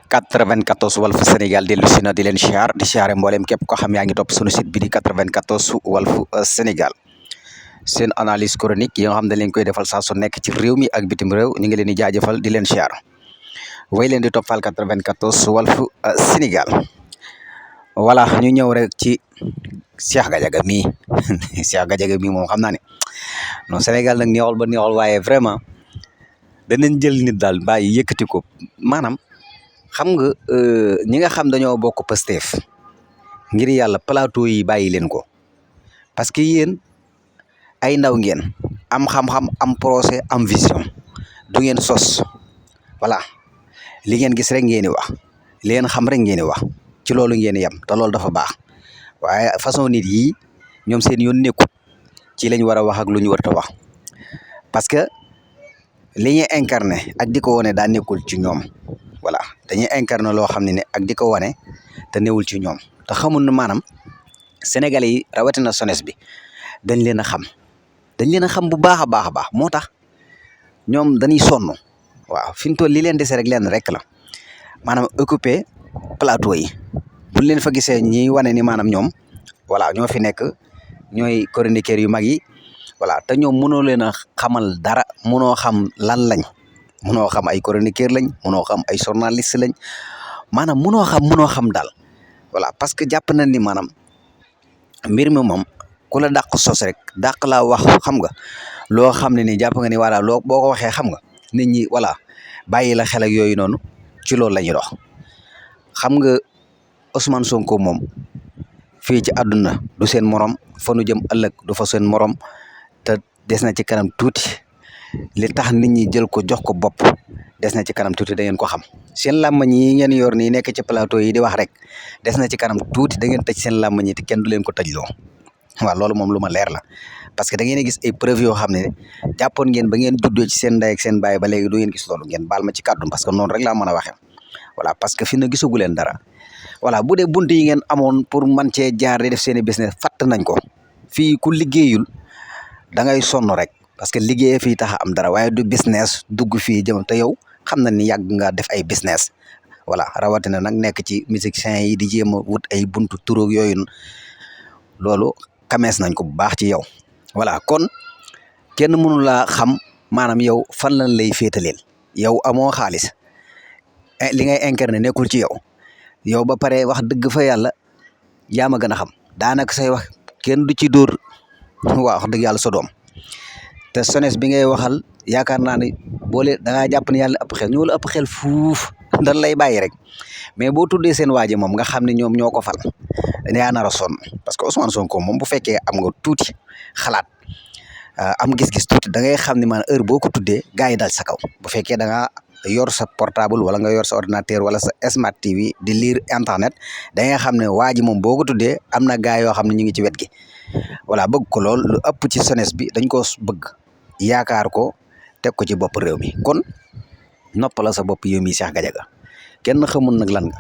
94 Walf Sénégal dellu si na di leen siyaar di siyaare mboolem képp ko xam yaa ngi topp sunu site bi di 94 Walf Sénégal seen analyse chronique yi nga xam ne leen koy defal saa su nekk ci réew mi ak bitim réew ñu ngi leen di jaajëfal di leen siyaar way leen di toppal 94 Walf Sénégal voilà ñu ñëw rek ci Cheikh Gadiaga mii Cheikh Gadiaga mii moom xam naa ne non Sénégal nag neexul ba neexul waaye vraiment danañ jël nit daal bàyyi yëkkati ko maanaam xam nga ñi nga xam dañoo bokk Pastef ngir yàlla plateau yi bàyyi leen ko parce que yéen ay ndaw ngeen am xam-xam am procès am vision du ngeen sos voilà li ngeen gis rek ngeen di wax li ngeen xam rek ngeen di wax ci loolu ngeen di yem te loolu dafa baax waaye façon nit yi ñoom seen yoon nekkut ci lañ war a wax ak lu ñu war a wax parce que li ñuy incarné ak di ko wane daa nekkul ci ñoom. voilà dañuy incarné loo xam ne ak di ko wane te newul ci ñoom te xamul ne maanaam sénégalais yi rawatina sones bi dañ leen a xam bu baax a baax a baax moo tax ñoom dañuy sonn waaw fi mu toll li leen dese rek leen rek la maanaam occupé plateau yi buñ leen fa gisee ñi wane ni maanaam ñoom voilà ñoo fi nekk ñooy chroniqueurs yu mag yi voilà te ñoom mënoo leen a xamal dara mënoo xam lan lañ. mënoo xam ay chroniqueur lañ mënoo xam ay journaliste lañ maanaam mënoo xam daal voilà parce que jàpp nañ ni maanaam mbir mi moom ku la dàq sos rek dàq laa wax xam nga loo xam ne ni jàpp nga ni voilà loo boo ko waxee xam nga nit ñi voilà bàyyi la xel ak yooyu noonu ci loolu la ñuy dox xam nga Ousmane Sonko moom fii ci àdduna du seen morom fa nu jëm ëllëg du fa seen morom te des na ci kanam tuuti. li tax nit ñi jël ko jox ko bopp des na ci kanam tuuti da ngeen ko xam seen làmmañ yi ngeen yor nii nekk ci plateau yi di wax rek des na ci kanam tuuti da ngeen tëj seen làmmañ yi te kenn du leen ko tëjloo waaw loolu moom lu ma leer la parce que da ngeen a gis ay preuve yoo xam ne jàppoon ngeen ba ngeen juddoo ci seen ndey ak seen baay ba léegi du ngeen gis loolu ngeen baal ma ci kàddu parce que noonu rek laa mën a waxee voilà parce que fi na gisagu leen dara voilà bu dee bunt yi ngeen amoon pour man cee jaar di def seen i business fatt nañ ko fii ku liggéeyul da ngay sonn rek. parce que liggéey fii tax a am dara waaye du business dugg fii jëm te yow xam na ni yàgg nga def ay business voilà rawatina nag nekk ci musiciens yi di jéem a wut ay buntu turoog yooyu loolu kamees nañ ko bu baax ci yow voilà kon kenn mënu laa xam maanaam yow fan lañ lay féetaleel yow amoo xaalis li ngay incarné nekkul ci yow ba pare wax dëgg fa yàlla yaa ma gën a xam daanaka say wax kenn du ci dóor waaw wax dëgg yàlla sa doom te sones bi ngay waxal yaakaar naa ne boole da ngaa jàpp ne yàlla ëpp xel ñoo la ëpp xel fuuf dan lay bàyyi rek mais boo tuddee seen waaji moom nga xam ne ñoom ñoo ko fal yaa nar a sonn parce que Ousmane Sonko moom bu fekkee am nga tuuti xalaat am gis-gis tuuti da ngay xam ne maanaam heure boo ko tuddee gars yi dal sa kaw bu fekkee da nga yor sa portable wala nga yor sa ordinateur wala sa smart TV di lire internet da ngay xam ne waaji moom boo ko tuddee am na gars yoo xam ne ñu ngi ci wet gi voilà bëgg ko lool lu ëpp ci sones bi dañ ko bëgg yaakaar ko teg ko ci bopp réew mi kon noppala sa bopp yow mi Cheikh Gadiaga kenn xamul nag lan nga